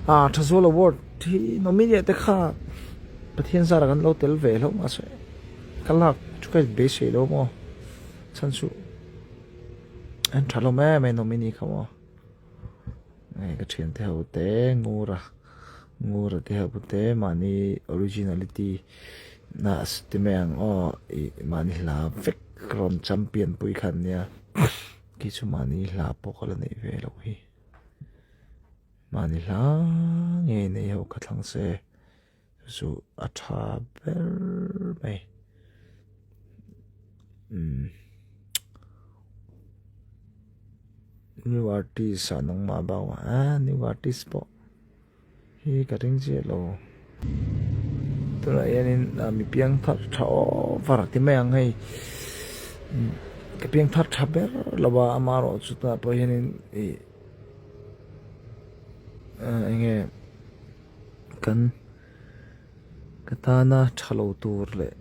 Ah Thazual Award hi nominee te kha Pathian zara kan lo tel ve hlauh mahse ka lak chu ka beisei lo maw chhan chu an tha hlawm em em nominee kha maw hei ka thian te ho te Ngura Ngura te ho te mahni originality na ti mai ang aw ih mahni hla vek rawn champion pui kha an nia khi chu mahni hla pawh ka la neih ve loh hi. Mahni hla ngei nei ho kha thlang se chu a tha ber mai umm new artist ah nangmah bak a new artist pawh hi ka ring chiah lo tunah hianin mi piang thar tha over a ti mai ang hei ka piang thar tha ber lo a amaherawhchu tunah pawh hianin ih. Eng nge kan ka tana tha lo tur leh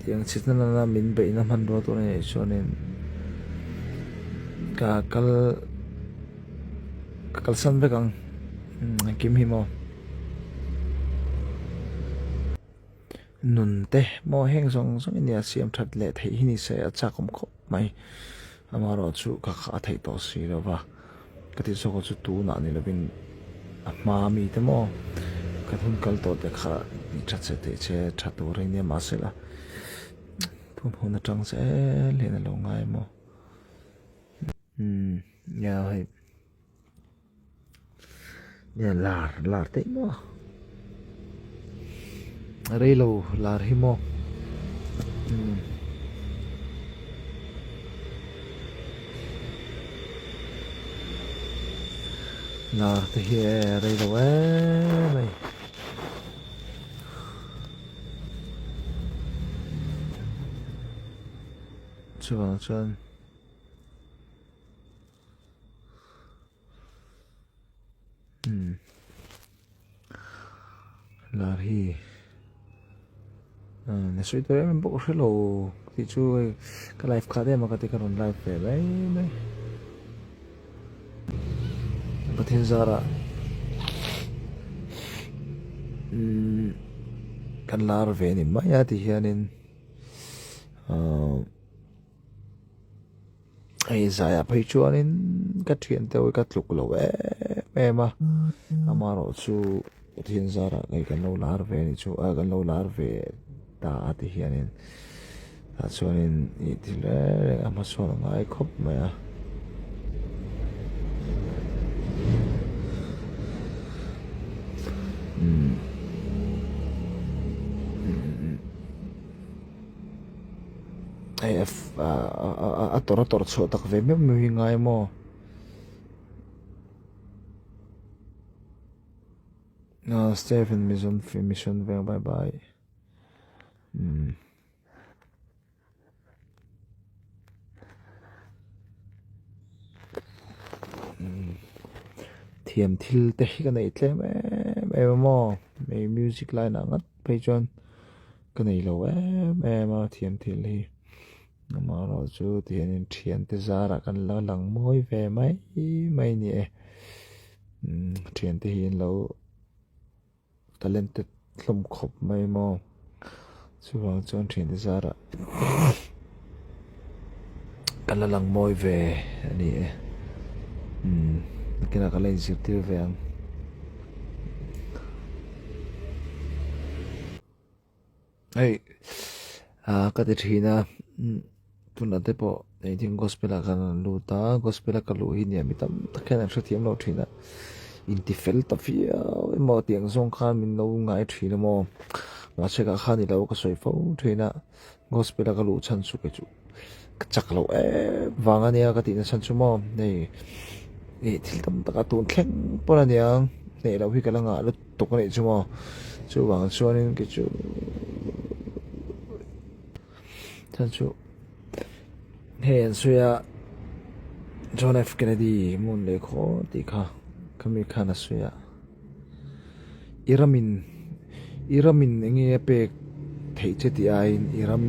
tiang chhitna nana min beihna hmanrua tur a nih chuanin ka kal ka kalsan vek ang engkim hi maw nun te maw heng zawng zawng in nia siam that leh theih hi ni se a chak awm khawp mai. Amaherawhchu ka kha a theih tawh si lo va, ka ti zawk a chu tunah ni lovin a hma mi te maw kan hun kal tawh te kha ni tha che teh che tha tur a nia mahse la tun hun atang zel hian a lo ngai maw umm nia hei. Nge lar lar teih maw rei lo lar hi maw umm lar te hi e rei lo em mai chuvang chuan. Umm lar hi umm a sawi tur em em bawk a hrelo tih chu hei ka live khat em a ka ti ka rawn live ve mai mai Pathian zarah umm kan lar ve a ni mai a ti hianin ahh. Hei zaiah phei chuanin ka thiante ho hi ka tluk lo em em a amaherawhchu Pathian zarah hei kan lo lar ve anih chu a kan lo lar ve ta a ti hianin tah chuanin ih ti reng reng a hmasawn a ngai khawp mai a. Hei a tawrh a tawrh chhuah tak ve meuh meuh hi ngai maw? Stephen Mission Mission veng bye bye. Umm. Thiam thil te hi ka neih tlem em em a maw? Hei music line ah ngat phei chuan. Ka nei lo em em a thiam thil hi amaherawh chu tihianin thiante zarah kan la lang mawi ve mai mai a ni e umm thiante hi an lo talented hlawm khawp mai maw chuvang chuan thiante zarah kan la lang mawi ve a ni e umm nakinah ka la inzirtir ve ang. Hei ah ka ti thin a tunah te pawh engtin gospel ah khan an lut a gospel a ka luh hi nia mi tam tak hian an hrethiam lo thin a inti fel ta viau emaw tiang zawng khan min lo ngai thin a maw mahse ka kha ni lo ka sawi fo thin a gospel a ka luh chhan chu kei chu ka chak loh em vang a nia ka tih na chhan chu maw hei ih thil tam tak a tun thleng pawn a niang hneh loh hi ka la ngah lutuk. Tuk a nih chu maw? Chuvang chuanin kei chu chhan chu hei an sawi a John F Kennedy hmun leh khaw tih kha khami khan a sawi a i ramin i ramin eng nge a pek theih che tih aiin i ram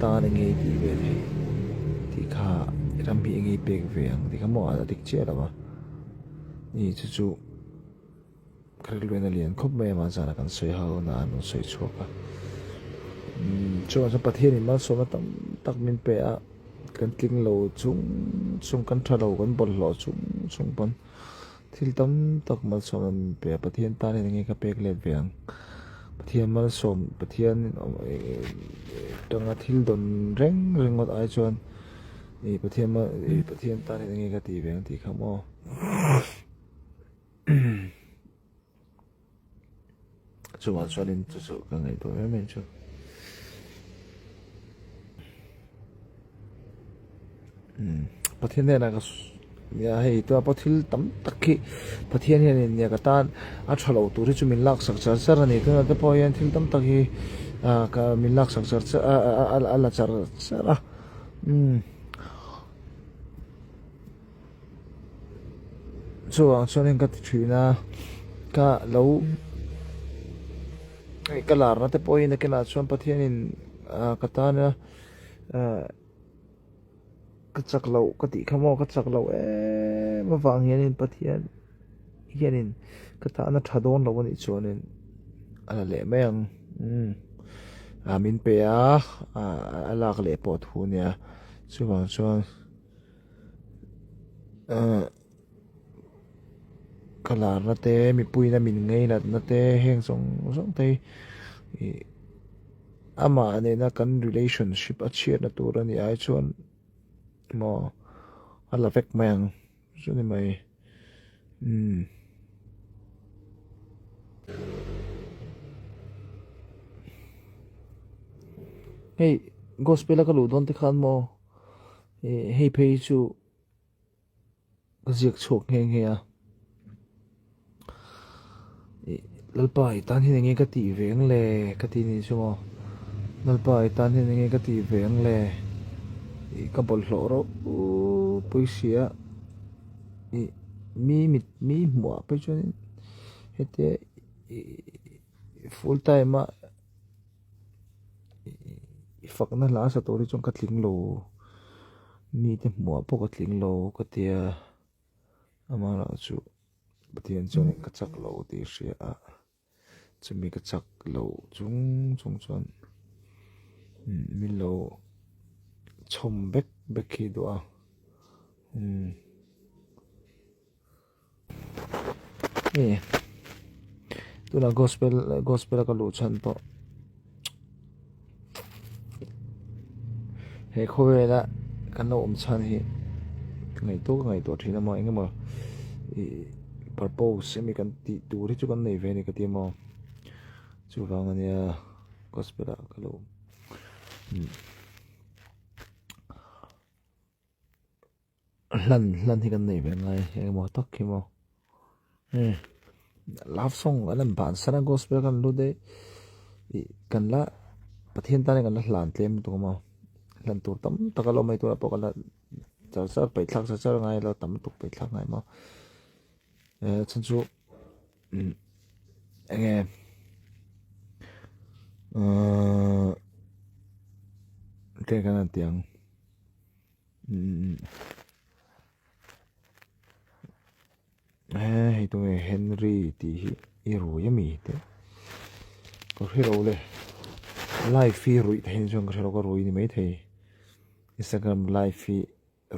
tan eng nge i tih ve theih tih kha i ram hi eng nge i pek ve ang tih kha maw a dik chiah lo a ni chu chu. Ka rilruin a lian khawp mai a, mahzana kan sawi ho na an rawn sawi chhuak a. Chuan chuan Pathianin malsawmna tam tak min pe a, kan tling lo chung chung, kan tha lo, kan bawlhhlawh chung chung pawn thil tam tak malsawmna min pe a. Pathian tan hian enge ka pek let ve ang? Pathian malsawm, Pathian tanga thil dawn reng ringawt ai chuan Pathian Pathian tan hian enge ka tih ve ang tih kha maw? Chuvang chuanin chu chu ka ngaihtuah em em chu. Pathian hnenah ka nia hei tua pawh thil tam tak hi Pathian hianin nia ka tan a tha lo tur hi chu min laksak char char a ni. Tunah te pawh hian thil tam tak hi ka min laksak char char a la char char a. Chuvang chuanin ka ti thin a, ka lo ka larna te pawhin a kinah chuan Pathianin ka tana ka chak loh ka tih kha maw ka chak loh em avang hianin Pathian hianin ka tana tha dawn lo anih chuanin a la leh mai ang umm min pe a a lak leh pawh thu ania chuvang chuan. Ka larna te mipuiin a min ngaihnatna te heng zawng zawng te hi ih amah nena kan relationship a chhiatna tur a nih ai chuan maw a la vek mai ang chu ni mai umm. Hei gospel a ka luh dawn te khan maw. Hei phei chu ka ziak chhuak nghe nghe a, Lalpa i tan hian enge ka tih ve ang le ka ti ni chu maw, Lalpa i tan hian enge ka tih ve ang le ka bawlhhlawh ropui si a, ih mi mit mi hmuh ah phei chuanin hetia full time a. I fakna hla sa tur hi chuan ka tling lo mite hmuh ah pawh ka tling lo ka tia amaherawh chu Pathian chuan ka chak lo tih a hria a chumi ka chak lo chung chung chuan min lo chhawm vek vek hi duh a umm. Hei tunah gospel gospel a ka luh chhan pawh he khawvela kan lo awm chhan hi ka ngaihtuah ka ngaihtuah thin a maw eng emaw ih purpose emaw kan tih tur hi chu kan nei ve a ni ka ti a maw chuvang ania gospel ah ka lo umm. Hlan hlan hi kan nei ve ngai eng emaw tak hi maw hei love song an han bansan a gospel kan lut e ih kan la Pathian tan hian kan la hlan tlem lutuk a maw hlan tur tam tak a lo mai turah pawh kan la char char paih thlak char char ngai lo tam lutuk paih thlak ngai maw eh chhan chu umm eng nge ahh enge kan han tih ang. Hei tunge Henry tih hi i rui ami teh ka hre lo le live hi ruih theih ni chuan ka hre lo ka rui ni maithei Instagram live hi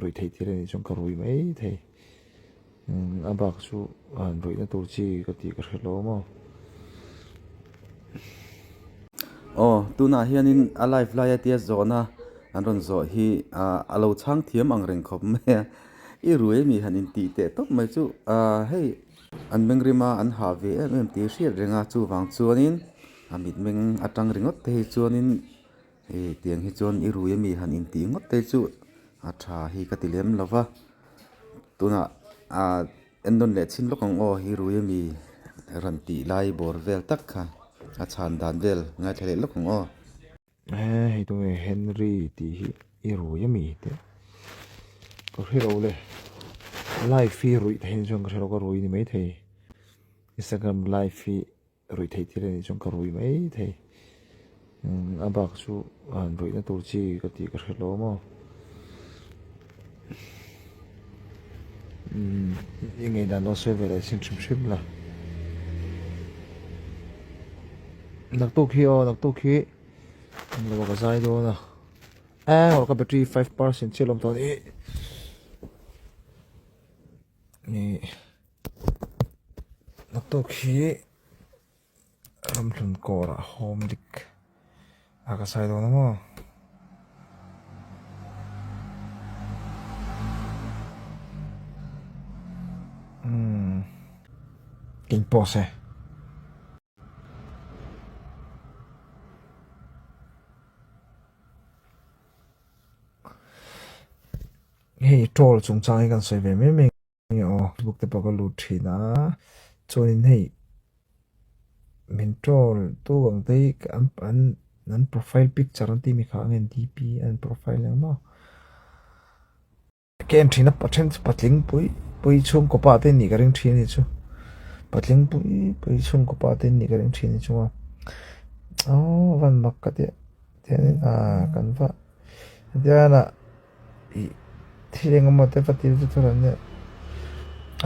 ruih theih tir anih chuan ka rui maithei a bak chu han ruihna tur chi ka tih ka hre lo maw. Aw tunah hianin a live laia tia zawhna an rawn zawh hi ah a lo chhang thiam ang reng khawp mai a i rui ami han intih teh tawp mai chu ah hei an mengrim a an hah ve em em tih hriat reng a chuvang chuanin a mitmeng atang ringawt te hi chuanin hei tiang hi chuan i rui ami han intih ngawt te chu a tha hi ka ti lem lo va tunah ah. En nawn leh chhin lawk ang aw hi rui ami rawn tih lai bawr vel tak kha a chhan dan vel ngaithla leh lawk ang aw. Hei tunge Henry tih hi i rui ami teh ka hre lo le live hi ruih theih ni chuan ka hre lo ka rui ni maithei Instagram live hi Ruih theih thil anih chuan ka rui mai thei. A bak chu han ruihna tur chi ka tih ka hre lo maw. I ngei dan lo sawi ve leh sin hrim hrim la. Naktuk hi aw naktuk hi englo ka zai dawn a eng ka battery 5% chiah lawm tawh ni ni naktuk hi ramhlun kawrah home dik a ka zai dawn a maw. Umm in pause e. Hei troll chungchang hi kan sawi ve mai mai nge aw Facebook te pawh ka lut thin a chuanin hei min troll tu ang te hi an an an profile picture an tih mi kha ang en DP an profile ang maw. Ka en thin a pa then chu patling pui pui chhungkaw pa te nih ka ring thin a ni chu patling pui pui chhungkaw pa te nih ka ring thin a ni chu a aww van mak ka tia tiangin ah kan va tiang ah ih thil eng emaw te va ti chu tur an nia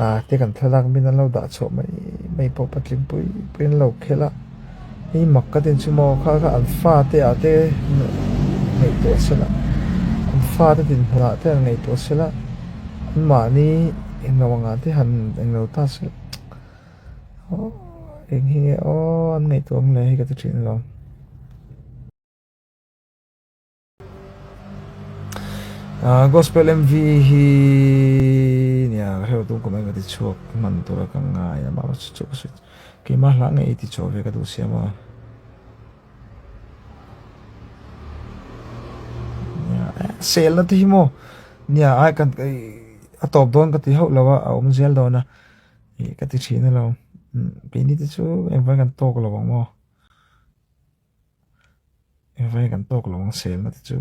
ah te kan thlalak min an lo dah chhuah mai mai pawh patling pui pui an lo khelh a hei mak ka tin chu maw kha kha an fate ah te ngaihtuah sela an fate dinhmun ah te an ngaihtuah sela an mahni englo ang ah te han englo ta sela aw eng hi nge aw an ngaihtuah ang le hei ka ti thin alawm. Gospel MV hi nia ka hrelo tum kum eng ka ti chhuak hman tura ka ngai a mah chu chu ka sawi keimah hla ngei ti chhuah ve ka duh sia maw nia selna te hi maw nia ai kan a tawp dawn ka ti hauh lo a a awm zel dawn a ih ka ti thin alawm keini te chu engvai kan tawk lo ang maw. Engvai kan tawk lo ang selna te chu.